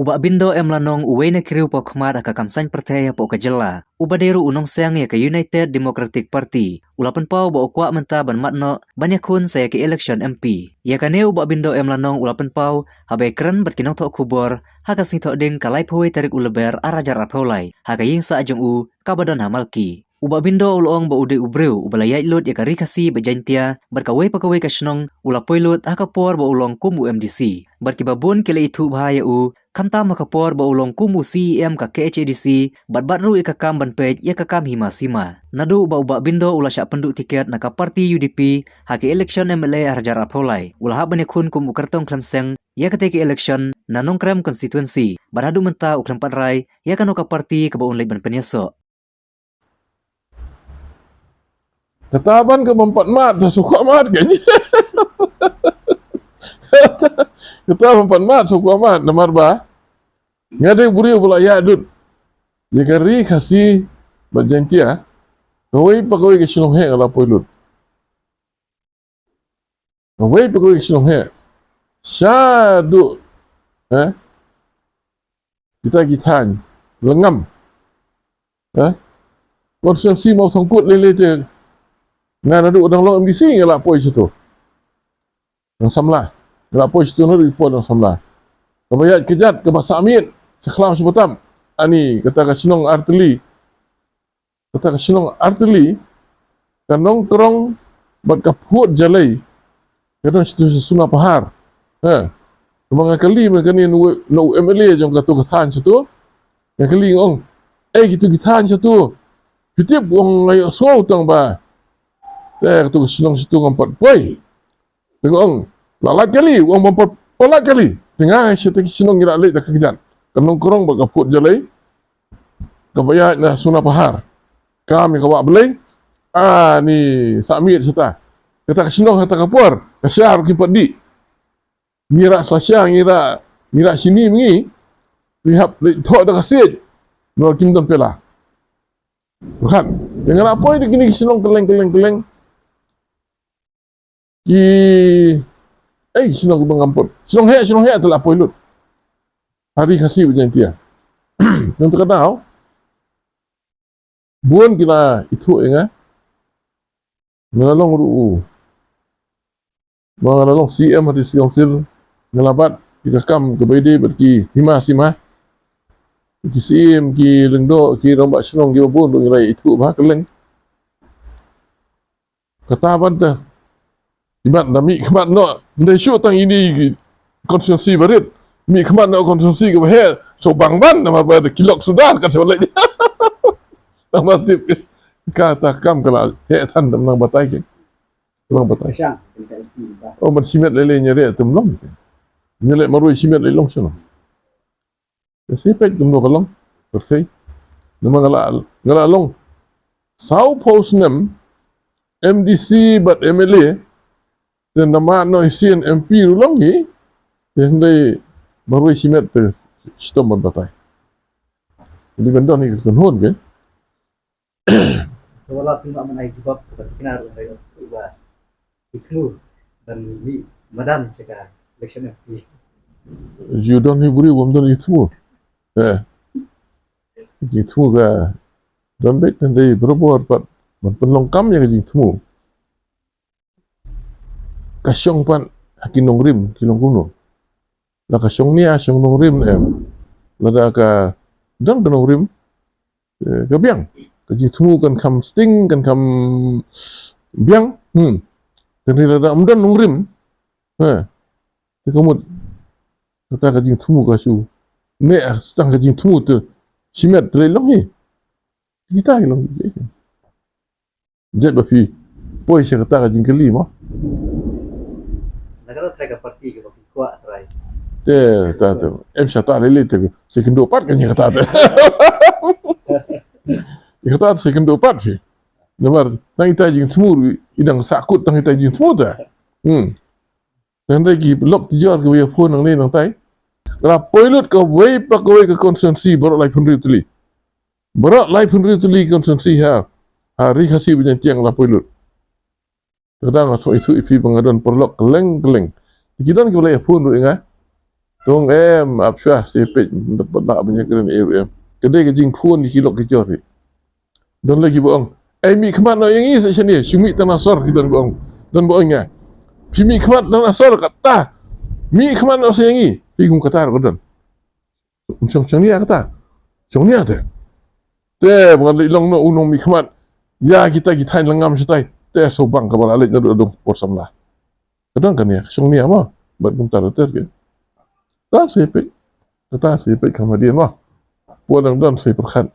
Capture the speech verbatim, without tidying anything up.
U Bah Bindo M Lanong, uwei na ki riewpaw khmat ha ka kam saiñ pyrthei hapoh ka jylla, uba dei ruh u nongseng ïa ka United Democratic Party, u la pynpaw ba u kwah mynta ban mad noh ban ïakhun sa ïa ka election M P. Ïa kane u Bah Bindo M Lanong u la pynpaw haba ïakren bad ki nongthoh khubor ha ka Sngi Thohdieng ka laiphew wei tarik u Lber ar hajar arphew lai ha ka ïing sah jong u kaba don ha Malki. U Bah Bindo u la ong ba u dei u briew uba la ïaid lut ïa ka Ri Khasi bad Jaintia bad kawei pa kawei ka shnong u la poi lut ha ka por ba u long kum u M D C. Bad kiba bun ki la ithuh bha ïa u, khamtam ha ka por ba u long kum u C E M ka K H A D C, bad bad ruh ïa ka kam ban peit ïa ka kam hima sima. Naduh ba u Bah Bindo u la shah pynduh tiket na ka party U D P ha ka election M L A ar hajar arphew lai, u la hap ban ïakhun kum u kyrtong khlem seng ïa katei ka election na Nongkrem constituency, bad haduh mynta u khlem pat rai ïa kano ka party kaba un leit ban pynïasoh. Kata ban ka bym pat mad, ta shu kwah mad kan. Kata bym pat mad, shu kwah mad, namar ba nga dei u briew ba la ïaid lut ïa ka Ri Khasi bad Jaintia, kawei pa kawei ka shnong heh nga la poi lut. Kawei pa kawei ka shnong heh. Shaduh, eh, kita ki thaiñ lyngngam, eh, constituency Mawthangkut lei lei te, nga naduh dang long M D C nga la poi shatu. Dang samla. Nga la poi shatu naduh i poi dang samla. Kaba ïaid kjat, kaba sah miet, sha khlaw sha btap. Ani, kata ka shnong artylli, kata ka shnong artylli, ka Nongkrong bad ka Phut Jalei, ka don shatu sha Suna Pahar. Ha. Namar nga kylli mynta kane na u, na u M L A jong katu ka thaiñ shatu. Nga kylli, nga ong, "Eh, kitu ki thaiñ shatu, phi tip," u ong, "nga ïohsngew tang ba te katu ka shnong shatu ngam pat poi." Te nga ong, "La lait kali?" U ong, "Bym pat, pat lait kali." Te nga, "Shata ki shnong ngi la leit da ka kjat, ka Nongkrong bad ka Phut Jalei, kaba ïaid na Suna Pahar. Kam ïa ka Wah Blei, ani, sah miet shata. Kata ka shnong ha kata ka por, ka shyiar kim pat dih. Ngi rah sla shyiar, ngi rah, ngi rah shini ma ngi, ngi hap leit thoh da ka siej. Namar kim don pela." Pyrkhat. Te nga la poi da kine ki shnong kylleng, kylleng, kylleng. Ki, eh, shnong kiba ngam pat. Shnong heh, shnong heh te la poi lut. Ha Ri Khasi bad Jaintia. Nangta ka daw, bun ki la ithuh ïa nga. Nga la long ruh u, ba nga la long C M ha District Council. Nga la bat ïa ka kam kaba ïadei bad ki hima sima. Ki Syiem, ki Lyngdoh, ki rangbah shnong kiba bun ruh ngi la ithuh bha kylleng. Kata ban te, imat da mih khmat noh, ndei shuh tang ine i constituency barit, mih khmat noh constituency kaba heh, shu bang ban, namar ba da ki lok suda, kan shu leit. Namar tip, kata kam ka la heh than, nang batai ki. Nang batai. Oh, ban shimet lei lei ñiareh te ym long. Ñiareh marwei shimet lei long shano. Te sa peit kumno ka long, pyrthei. Namar nga la, nga la long sawphew snem M D C bad M L A, te namar noh shisien M P ruh long hi, te hynrei marwei shimet te shitom ban batai. Te ban don hi ka kynhun ke. Te wat la phi ïoh ban ai jubab kaba thikna ruh hynrei nga sngewthuh ba phi thmu ban mih madan sha ka election M P. Ju don hi briew bym don jingthmu. Eh. Jingthmu ka don beit, hynrei barabor pat ban pynlong kam ïa ka jingthmu. Ka shong pat ha ki nongrim ki long kumno. La ka shong nia, shong nongrim ne em. Lada ka don ka nongrim, eh, ka biang. Ka jingthmu kan kham sting, kan kham biang. Hmm. Te hynrei lada ym don nongrim, eh, te ka mut kata ka jingthmu ka shu, ne, tang ka jingthmu te shimet te long hi. Kita ki long. Jait ba phi poi sha kata ka jingkylli mo. Na ka trai ka party kaba phi kwah trai. Te, ta, ta. Em shata lei lei te, sa kynduh pat ka ñiah kata te. Kata sa kynduh pat phi. Namar tang ita jingthmu, i dang sahkut tang ita jingthmu te. Hmm. Te hynrei ki lok ki jor kiba ïa phone nangne nangtai. Nga la poi lut kawei pa kawei ka constituency baroh laiphew hynriew tylli. Baroh laiphew hynriew tylli constituency ha, ha Ri Khasi bad Jaintia nga la poi lut. Te ka dang nga sngewthuh ïa phi ba nga don paralok kylleng kylleng. Te ki don kiba la ïa phone ruh ïa nga. Tong em, ap shwa, se peit, da pat lah ban ïakren em. Ka dei ka jingphun ïa ki lok ki jor hi. Don la ki ba ong, "Ai mih khmat noh ïa ngi sa shane, shu mih tang na sor," ki don ba ong. Don ba ong ïa nga, "Phi mih khmat tang na sor kata. Mih khmat noh sa ïa ngi." Phi kum kata ruh ka don. Shong shong nia kata. Shong nia te. Te ba ngan leit long noh u nongmih khmat ïa kita ki thaiñ langam shatai. Te sawbang kaba la leit naduh la dong por samla. Ka don kane, shong nia mo. Bad kumta ruh ter ki. Ta se peit. Ta se peit kham hadien mo. Pua dang don se pyrkhat.